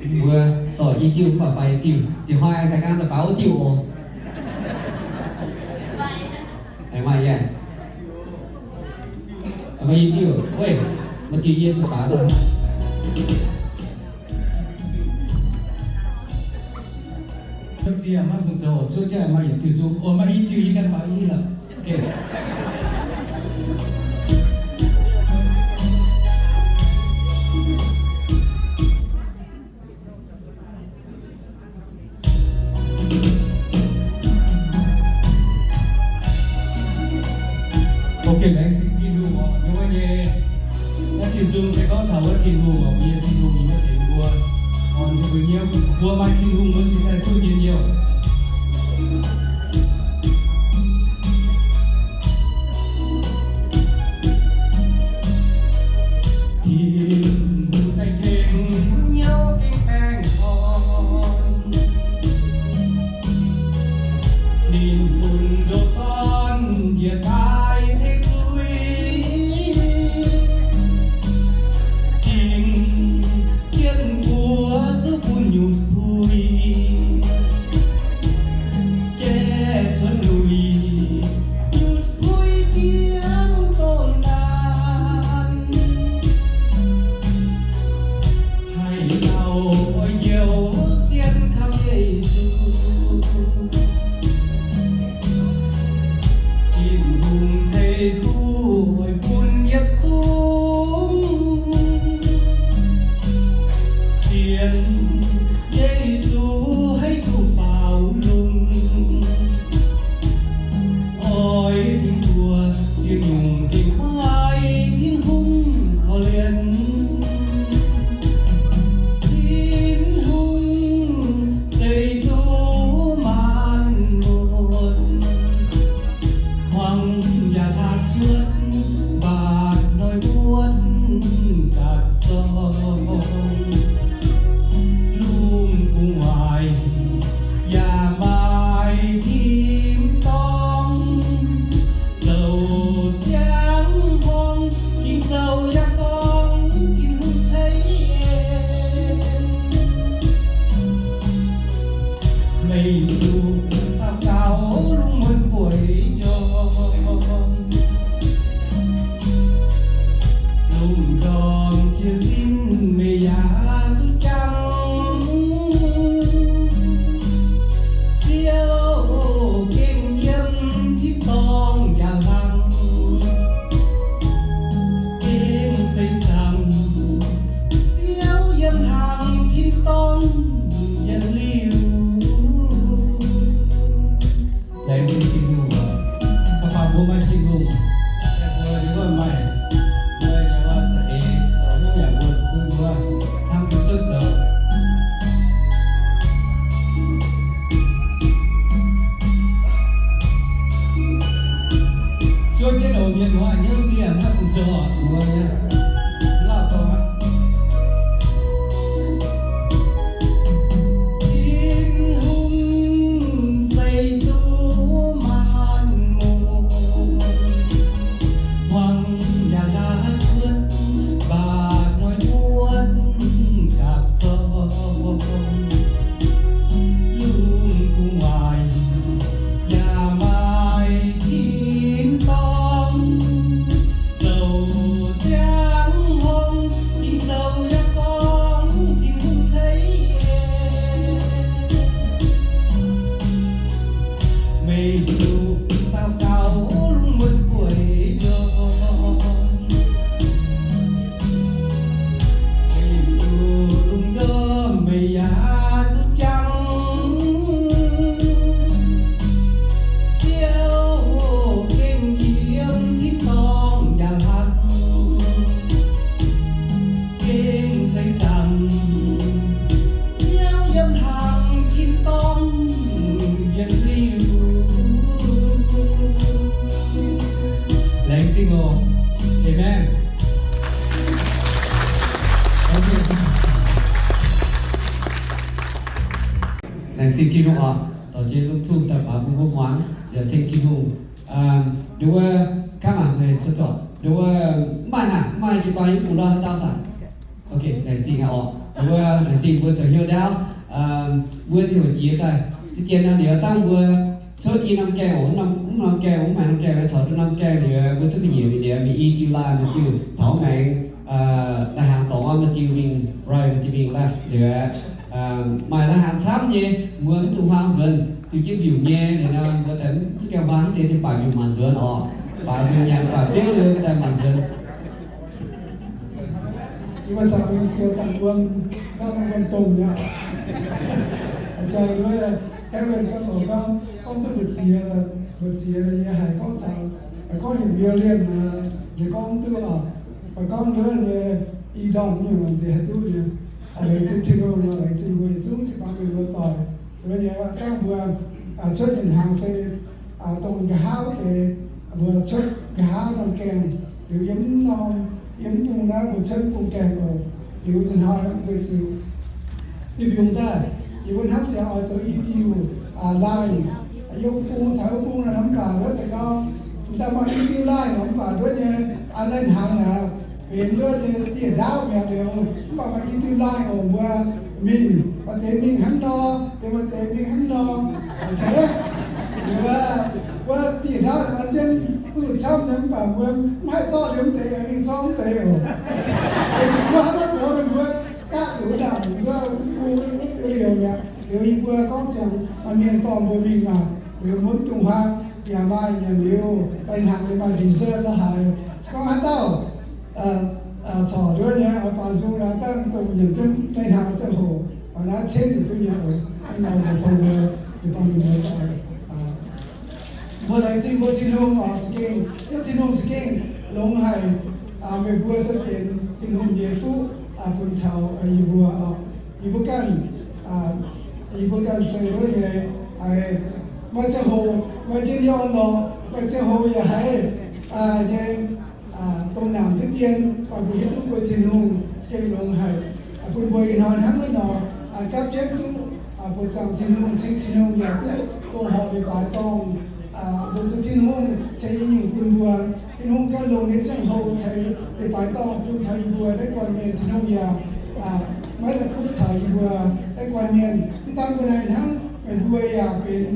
Mbuo dorh i diuh mv baac baaix i diuh. Diex hnoi daaih gaanv daaih baaix wuov diuh oc. Maaih yaac maaih i diuh, weih, maaih diuh yie zuqc baaix daaih. Maiv sieqv maiv fungc zoux, cuotv jaav maaih yietc diuh nzung, oix maaih i diuh yie ganh baaix i lorqc. Ok, laengz zingh Tin-Hungh oc. Yiem wuov nyei, naaiv diuh nzung se gorngv taux wuov Tin-Hungh oc. Mbuo nyei Tin-Hungh nyei maiv zeiz mbuo orn jienv mbuo hnyouv. Mbuo maaih Tin-Hungh mbuo cingx daaih duqv njien-youh. Tin-Hungh daaih tengx hnyouv gengh baengh orn. Ninh bun ndoh gorn njiec daaih tengx zuiz, dingc jienv mbuo zuqc bun nyutc puix, jai cuotv luic, nyutc puix diev donh naanc. Haaix dauh oix njoux sienx kaux Yesu, Tin-Hungh ceix fuqv weic bun yietc zungv. Sienx Yesu haiz duqv faaux lungh, oix dingc mbuo ziex nyungc gengh maaih Tin-Hungh korv-lienh. Tin-Hungh zeix duqv maanc muotc, hmuangx yaac laanh cuotv, mbaac hnoi muotv gapv zorng. Lungh gu'nguaaic yaac maaih tin-dorngh, zoux ziangh hmuangx, Ging-Sou yaac gorngv Tin-Hungh ceix en. Meih zuqc daux gaux lungh muonz bueix njormh, lungh ndorm jiex sin meih yaac zuqc jangx. Ziouv gengh yiem tin-dorngh yaac hlang, gengh seix zaangc. Ziouv yiem hlang tin-dorngh yietc liuh. Laengz zingh Tin-Hungh oc. Da'faanh mbuo maaih Tin-Hungh, mbuo yiem wuov maaih, mbuo yaac wuov za'eix zoux hnyouv yaac mbuo duqv wuov hnamv duqv cuotv zoux. Zuov jienv oc mienh muoz, hnyouv siec maiv fungc zoux oc, mbuo nyei lauh dorngx aqv. Tin-Hungh zeix duqv maanc muotc, hmuangx yaac laanh cuotv, mbaac hnoi muotv gapv zorng. Lungh gu'nguaaic yaac maaih tin-dorngh, zoux ziangh hmuangx, Ging-Sou yaac gorngv Tin-Hungh ceix en. Meih zuqc daux gaux lungh muonz bueix njormh, meih zuqc lungh ndorm meih yaac zuqc jangx. Ziouv gengh yiem tin-dorngh yaac hlang, gengh seix zaangc. Ziouv yiem hlang tin-dorngh yietc liuh. Laengz zingh oc. Aamen. Laengz zingh Tin-Hungh oc. Dorh jienv lungh zungh daaih baaux mbuo mbuo muangx yaac ceng Tin-Hungh. Nduov wuov, kamv aqv, meih cuotv doic. Nduov wuov, mv maaih hnangv, mv maaih jiu-baang yiem gu'nguaaic haaix dauh saah? Ok, laengz zingh aqv oc. Mbuo laengz zingh mbuo zoux hnyouv ndaauv, mbuo ziouc jiex daaih. Deix dien nor liuz dangh mbuo cuotv i norm gaengh oc, mv norm gaengh, mv maaih norm gaengh, caux duqv norm gaengh liuz mbuo cuotv mingh nyeic mingh liuz mingh i diuh laaih maaih diuh taux maengx, lai-hnaangx dorngx maaih diuh mingh right, maaih diuh mingh left liuz, maaih lai-hnaangx camv nyei, mbuo mv dungx huaang nzuonx, diuh jienv mbiungc nyei liuz nor mbuo daaih mv zuqc gaengh huaang deix, deix baac mbiungc maanc nzuonx oc. Baac mbiungc nyanc baac biouv liuz daaih maanc nzuonx. Yie mbuo caux mingh ziouc dangh wuom, gorngv wuom domh nyei. Jangx wuov, Kevin gorngv, gorngv, gorngv duqv mbu'ziex, mbu'ziex yie haiz gorngv taux, gorngv yietc million nor, nziex gorngv mv duqv oc. Mv baac gorngv wuov nyei i ndorm nyei nziex haih duqv nyei. Laengz zingh Tin-Hungh, laengz zingh mbuo yietc zungv jiu-baang mienh muoz-doic. Wuov nyei dangh mbuo cuotv nyei hnaangx se dongh nqa'haav wuov deix, mbuo cuotv nqa'haav norm gaengh, liuz yiem mv norm, yiem mv bung naaiv mbuo cuotv mv bung gaengh oc. Liuz zinh hnoi mbuo ziouc diuh mbiungc daaih, yie mbuo hnamv ziangx oix zoux i diuh line, yiem wuov bung caux wuov bung nor, mv baac wuov zanc gau, m'daaih maaih i diuh line nor, mv baac nduov nyei, lai-hnaangx naaic benx nduov nyei dieh ndaauv mi'aqv liuz, mv baac maaih i diuh line oc, mbuo mingh, maaih deix mingh hnangv nor, liuz maaih deix mingh hnangv nor. Liuz wuov dieh ndaauv naaic an jienv uv camv nyei, mv baac mbuo mv haih zorqv liuz mv deix aengx mingh zorqv mv deix oc. Weic zuqc mbuo hnangv naaiv zoux, mbuo gapv zuqc wuov ndaangc mbuo, mbuo liouh mi'aqv. Liuz yie mbuo gorngv ziangx maaih mienh dorh mbuo mingh naaic, liuz mbuo mv dungx huaang, yaac maaih nyanc liuz, lai-hnaangx liuz maaih dessert la'haic, se gorngv haaix dauh corc nduov nyei oix baaux nzung naaic dangh dongh nyanc jienv lai-hnaangx ziangh hoc, oix naaiv cenv yietc duqv nyei oc. Hnangv nor mbuo tong mbuo, yie bun mbuo, mbuo laengz zingh mbuo Tin-Hungh oc, za'gengh, yiem Tin-Hungh za'gengh longx haic. Meih mbuo se benx Tin-Hungh nyei fuqv bun taux yie mbuo oc. Yie mbuo ganh, yie mbuo ganh se wuov nyei, maaih ziangh hoc maaih njien-youh orn-lorqc, maaih ziangh hoc yaac haiz nyei dongh naanc diqv dien, mv baac mbuo hiuv duqv mbuo Tin-Hungh za'gengh longx haic, bun mbuo ih hnoi hnangv naaiv nor gapv jienv duqv buoqc zaangc Tin-Hungh, ceng Tin-Hungh yaac duqv longc horpc leiz-baaix dorngh. Weic zuqc Tin-Hungh ceix nyungc-nyungc bun mbuo. Tin-Hungh ganh longc nyei ziangh hoc ceix leiz-baaix dorngh bun taux yie mbuo naaiv guanh mienh. Tin-Hungh yaac maiv la'kuqv taux yie mbuo naaiv guanh mienh. Mv daan mbuo naaiv hnangv, meih mbuo yaac benx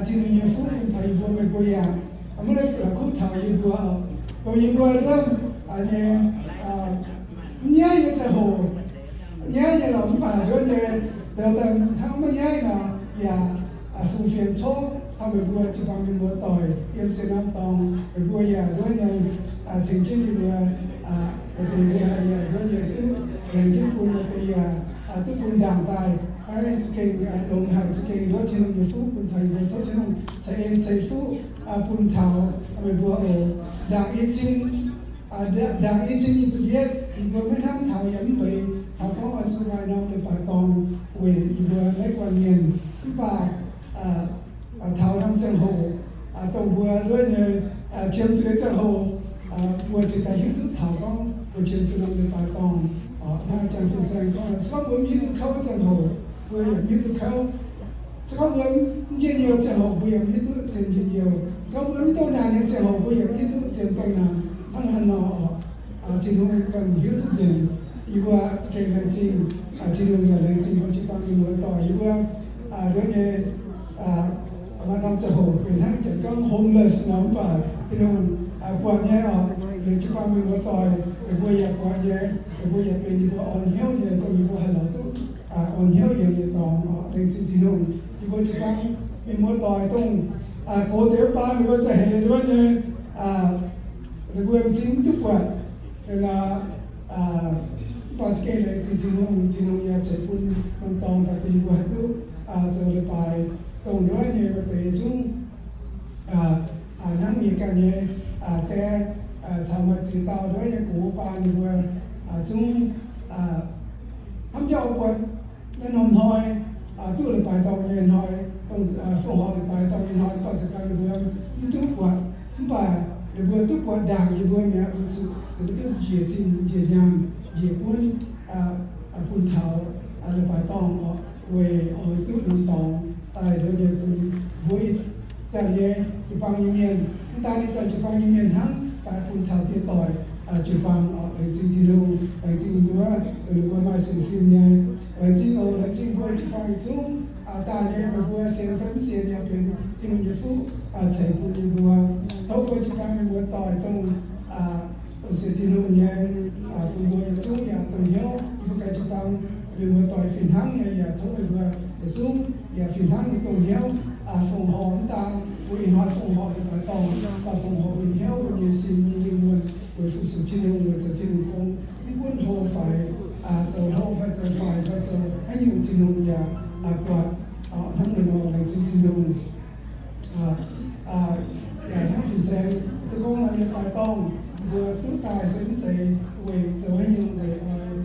Tin-Hungh nyei fuqv bun taux yie mbuo. Meih mbuo yaac maiv la'kuqv taux yie mbuo. Dongh yie mbuo nduov nyei, mv nyaiv nyei ziangh hoc, nyaiv nyei lorqc, mv baac nduov nyei, zoux daaih hnangv maiv nyaiv nor, yaac fungx fienx tov taux meih mbuo jiu-baang mienh muoz-doic yiem sienx norm dorngx. Meih mbuo yaac nduov nyei tengx jienv yie mbuo. Maaih deix mbuo yaac nduov nyei duqv laengz jienv bun, maaih deix yaac duqv bun ndaangc daaih. Naaiv za'gengh longx haic, za'gengh nduov Tin-Hungh nyei fuqv bun taux yie mbuo. Tov Tin-Hungh ceix en ceix fuqv bun taux meih mbuo oc. Ndaangc i cin, ndaangc i cin nyic ziepc yietv, yie mbuo maiv hnamv taux yaac mv mbeix taux gorngv oix zuqc maaih norm leiz-baaix dorngh weic yie mbuo naaiv guanh mienh. Mv baac taux norm ziangh hoc, dongh mbuo nduov nyei qiemx zuqc nyei ziangh hoc, mbuo cingx daaih hiuv duqv taux gorngv mbuo qiemx zuqc norm leiz-baaix dorngh. Hnangv jang fin-saeng gorngv, se gorngv mbuo mv hiuv duqv kouv nyei ziangh hoc, mbuo yaac mv hiuv duqv kouv. Se gorngv mbuo mv njien-youh ziangh hoc, mbuo yaac mv hiuv duqv zien njien-youh. Se gorngv mbuo mv dongh naanc nyei ziangh hoc, mbuo yaac mv hiuv duqv zien dongh naanc. Hnangv haaix nor oc, Tin-Hungh ganh hiuv duqv nzengc. Yie mbuo gengh laengz zingh Tin-Hungh yaac laengz zingh mbuo jiu-baang mienh muoz-doic. Yie mbuo nduov nyei, maaih norm ziangh hoc benx hnangv janx gorngv homeless nor, mv baac Tin-Hungh buatc nyei oc. Liuz jiu-baang mienh muoz-doic, meih mbuo yaac buatc nyei. Meih mbuo yaac benx yie mbuo orn hnyouv nyei, dongh yie mbuo haih lorz duqv orn hnyouv yiem nyei dorngx oc. Laengz zingh Tin-Hungh. Yie mbuo jiu-baang mienh muoz-doic dongh gox deix wuov baan ninh mbuo za'heix nduov nyei, ninh mbuo m'zing mv duqv buatc. Liuz nor, mv baac za'gengh laengz zingh Tin-Hungh, Tin-Hungh yaac ceix bun norm dorngx daaih bun yie mbuo haih duqv zoux leiz-baaix dongh nduov nyei. Maaih deix zungv hnangv mienh ganh nyei die caux maaih ziex dauh nduov nyei gox baan ninh mbuo zungv hnamv jauv oix buatc naaiv norm hnoi duqv leiz-baaix dorngh nyei hnoi, dongh fongc horc leiz-baaix dorngh nyei hnoi, mv baac za'gengh ninh mbuo mv duqv buatc. Mv baac ninh mbuo duqv buatc ndaangc yie mbuo mi'aqv, weic zuqc ninh mbuo duqv njiec zinh njiec nyaanh njiec buonv bun taux leiz-baaix dorngh oc, weic oix duqv norm dorngx daaih nduov nyei bun mbuo ih zanc nyei jiu-baang nyei mienh. Mv daan ih zanc jiu-baang nyei mienh hnangv, daaih bun taux dieh doic jiu-baang oc. Laengz zingh Tin-Hungh, laengz zingh duqv ninh mbuo maaih sienx fim nyei. Laengz zingh oc, laengz zingh mbuo jiu-baang yietc zungv, daaih nyei meih mbuo sienx fai mv sienx yaac benx Tin-Hungh nyei fuqv ceix bun yie mbuo. Tov mbuo jiu-baang mienh muoz-doic dongh, dongh sienx Tin-Hungh nyei, bun mbuo yietc zungv yaac dongh hnyouv yie mbuo ganh jiu-baang mienh muoz-doic fih hnangv nyei yaac tov meih mbuo yietc zungv yaac fih hnangv nyei dongh hnyouv fongc horc mv daan mbuo ih hnoi fongc horc leiz-baaix dorngh, mv baac fongc horc mbuo hnyouv, mbuo nyei sin, mbuo nyei lingh wuonh weic fu-sux Tin-Hungh, weic zoux Tin-Hungh gong. Mv gunv hlo faix, zoux hlo fai zoux faix fai zoux haaix nyungc, Tin-Hungh yaac buatc. Hnangv naaiv nor laengz zingh Tin-Hungh. Yaac hnangv fin-saeng duqv gorngv nor, leiz-baaix dorngh mbuo duqv daaih se mv zeiz weic zoux haaix nyungc, weic oix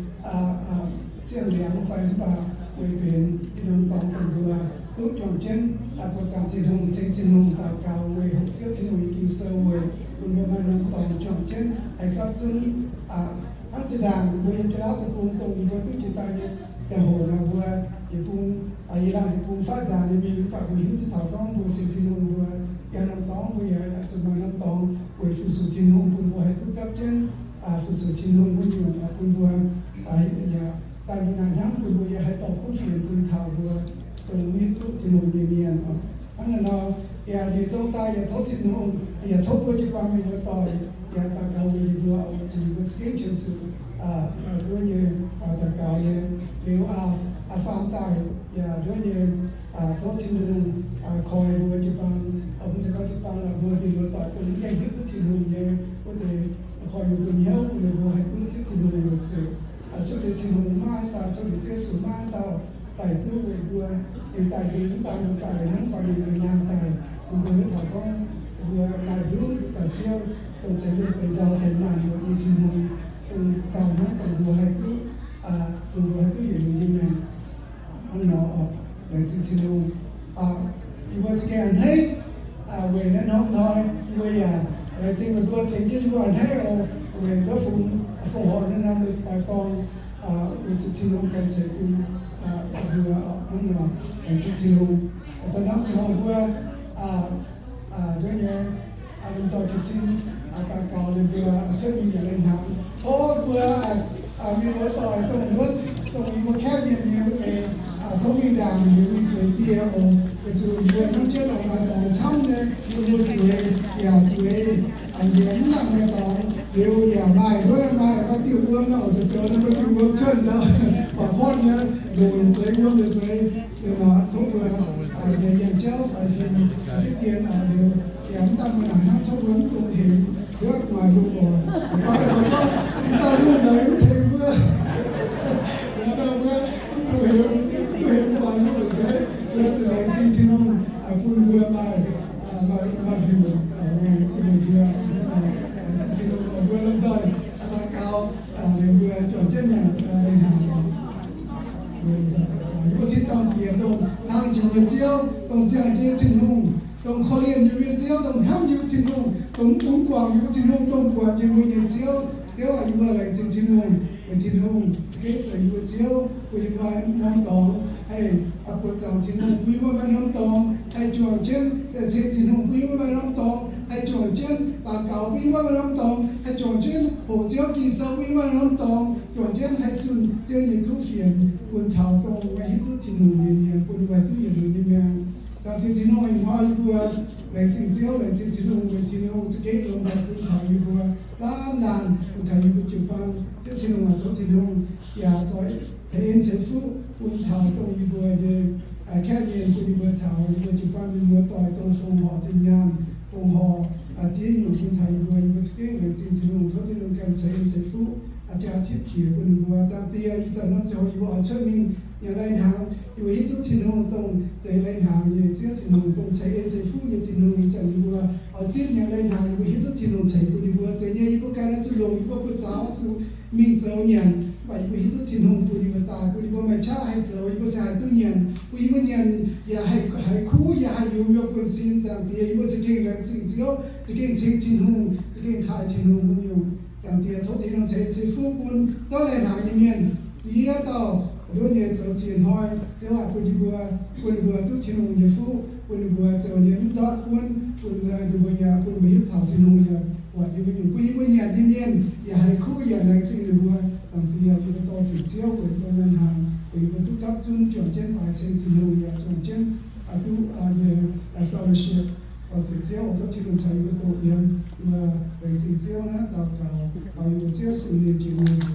zienh liangx fai, mv baac weic benx norm dorngx dongh mbuo duqv juangc jienv buoz-zaangc Tin-Hungh, ceng Tin-Hungh, daux gaux weic hoqc Ziouv Tin-Hungh nyei Ging-Sou, weic bun mbuo maaih norm dorngx juangc jienv haih gapv zunv. Hnangv zinh ndaangc mbuo yiem Janx-Laauv deic-bung dongh yie mbuo duqv jiex daaih nyei ziangh hoc nor, mbuo yietc bung, yie laanh yietc bung fatv nzaanx nyei mingh, mv baac mbuo hiuv duqv taux gorngv mbuo sienx Tin-Hungh, mbuo yangh norm dorngx mbuo yaac zuqc maaih norm dorngx weic fu-sux Tin-Hungh, bun mbuo haih duqv gapv jienv fu-sux Tin-Hungh wuov nyungc, bun mbuo yaac daaih mbuo naaic hnangv, bun mbuo yaac haih dorh kuv fienx bun taux mbuo dongh maiv hiuv duqv Tin-Hungh nyei mienh oc. Hnangv naaiv nor, yaac yietc zungv daaih yaac tov Tin-Hungh, yaac tov mbuo jiu-baang mienh muoz-doic yaac daux gaux weic yie mbuo, weic zuqc yie mbuo za'gengh qiemx zuqc nduov nyei daux gaux nyei. Liuz, aa, faam daaih yaac nduov nyei, tov Tin-Hungh koi mbuo jiu-baang, mv zeiz gorngv jiu-baang, mbuo mienh muoz-doic dongh mv gaengh hiuv duqv Tin-Hungh nyei wuov deix, koi mbuo bun hnyouv bun mbuo haih duqv zipv Tin-Hungh weic zuqc cuotv liuz Tin-Hungh maiv daaih, cuotv liuz Ziouv Yesu maiv daaih daic duqv weic mbuo. Ninh daic, ninh mv daaih, mbuo daic hnangv, mv baac ninh aengx nangh daaih bun mbuo hiuv taux gorngv mbuo maaih hnyouv duqv daaih Ziouv, dongh ceix lungh ceix ndau ceix maanc mbuo nyei Tin-Hungh, dongh dauh hnangv dongh mbuo haih duqv, dongh mbuo haih duqv yietc liuz nyei maengc. Hnangv nor, laengz zingh Tin-Hungh. Yie mbuo za'gengh a'hneiv weic naaiv norm hnoi yie mbuo yaac laengz zingh meih mbuo tengx jienv yie mbuo a'hneiv oc, weic wuov fungx, fongc horc naaiv norm leiz-baaix dorngh, weic zuqc Tin-Hungh ganh ceix bun mbuo oc. Hnangv nor, laengz zingh Tin-Hungh. Zanc naaiv ziangh hoc mbuo nduov nyei, lomh nzoih jiez sin daux gaux liuz mbuo cuotv mingh yaac lai-hnaangx. Tov mbuo mienh muoz-doic dongh wuov, dongh yie mbuo kaeqv mienh nyei wuov deix, tov mingh ndaangc liuz mingh zueiz dieh oc. Weic zuqc yie mbuo hnamv jienv oc, maaih dorngx camv nyei, yie mbuo zueiz yaac zueiz, nziex mv nangh nyei dorngx. Liuz yaac maaih nduov maaih mbuo diuh wuom nor, oc, zoux zoux mbuo diuh wuom cuotv ndau, baac porv nyei, loc yaac zueiz, wuom yaac zueiz. Liuz nor tov mbuo nyei yangh jauv faix fim diqv dien liuz, yaac mv daan mbuo naaic hnangv, tov mbuo mv dungx hemx wuov maaih lungh oc. Mv baac mbuo gorngv mv daan lungh naaic mv tengx mbuo, mbuo mv dungx hemx, mv dungx hemx maaih lungh nzengc. Mbuo zuqc laengz zingh Tin-Hungh bun mbuo maaih, maaih, maaih hemx, bun mbuo, laengz zingh Tin-Hungh, mbuo lomh nzoih daux gaux liuz mbuo juangc jienv nyanc lai-hnaangx. Yie mbuo tin-dorngh Diex, dongh hnangv jiex nyei Ziouv, dongh ziangh jienv Tin-Hungh, dongh korv-lienh yie mbuo nyei Ziouv, dongh hnamv yie mbuo Tin-Hungh, dongh mv bungx guangc yie mbuo Tin-Hungh, dongh buatc yie mbuo nyei Ziouv. Ziouv aac, yie mbuo laengz zingh Tin-Hungh, weic Tin-Hungh za'gengh zeiz yie mbuo Ziouv, bun yie mbuo maaih norm dorngx haih buoqc zaangc Tin-Hungh, bun yie mbuo maaih norm dorngx haih juangc jienv ceng Tin-Hungh, bun yie mbuo maaih norm dorngx haih juangc jienv daux gaux, bun yie mbuo maaih norm dorngx haih juangc jienv hoqc Ziouv Ging-Sou, bun yie mbuo maaih norm dorngx juangc jienv haih zunh Ziouv nyei kuv fienx bun taux dongh maiv hiuv duqv Tin-Hungh nyei mienh, bun yie mbuo duqv yietc liuz nyei maengc. Dangh zingh Tin-Hungh ih hnoi yie mbuo laengz zingh Ziouv, laengz zingh Tin-Hungh, weic Tin-Hungh za'gengh longx haic bun taux yie mbuo laanh laanh, bun taux yie mbuo jiu-baang. Ziouv Tin-Hungh aac, tov Tin-Hungh yaac zoix ceix en ceix fuqv bun taux dongh yie mbuo nyei kaeqv mienh, bun yie mbuo taux yie mbuo jiu-baang mienh muoz-doic dongh fongc horc zinh nyaanh, fongc horc ziex nyungc bun taux yie mbuo. Yie mbuo za'gengh laengz zingh Tin-Hungh, tov Tin-Hungh ganh ceix en ceix fuqv, jaa tipv jiex bun ninh mbuo. Zaangc Diex, ih zanc norm ziangh hoc yie mbuo oix cuotv mingh nyanc lai-hnaangx, yie mbuo hiuv duqv Tin-Hungh dongh zeix lai-hnaangx nyei Ziouv, Tin-Hungh dongh ceix en ceix fuqv nyei Tin-Hungh. Ih zanc yie mbuo oix zipv nyanc lai-hnaangx, yie mbuo hiuv duqv Tin-Hungh ceix bun yie mbuo. Zeiz nyei, yie mbuo ganh oix zuqc longc yie mbuo buoz-zaux, oix zuqc mingh zoux nyanc, mv baac yie mbuo hiuv duqv Tin-Hungh bun yie mbuo daaih, bun yie mbuo maaih qaqv haih zoux, yie mbuo se haih duqv nyanc, bun yie mbuo nyanc yaac haih, haih kuv, yaac haih yungz yie mbuo buonv-sin. Zaangc Diex, yie mbuo za'gengh laengz zingh Ziouv, za'gengh ceng Tin-Hungh, za'gengh taaih Tin-Hungh wuov nyungc. Zaangc Diex, tov Tin-Hungh ceix en ceix fuqv bun zouv lai-hnaangx nyei mienh, yie dauh nduov nyei zoux ziex hnoi, Ziouv aac, bun yie mbuo, bun ninh mbuo duqv Tin-Hungh nyei fuqv, bun ninh mbuo zoux nyei mv ndortv buonv, bun ninh mbuo yaac, bun ninh mbuo hiuv taux Tin-Hungh yaac buatc yie mbuo nyungc bun yie mbuo nyanc nyei mienh yaac haih kuv yaac laengz zingh ninh mbuo. Zaangc Diex, yie mbuo dorh ziepc Ziouv weic yie mbuo naaiv hnaangx, weic yie mbuo duqv gapv zunv juangc jienv baaix ceng Tin-Hungh yaac juangc jienv duqv nyei fellowship. Dorh ziepc Ziouv oix tov Tin-Hungh caux yie mbuo doqc yiem. Yie mbuo laengz zingh Ziouv naaiv daux gaux, taux yie mbuo Ziouv Singx Lingh jiex mingh.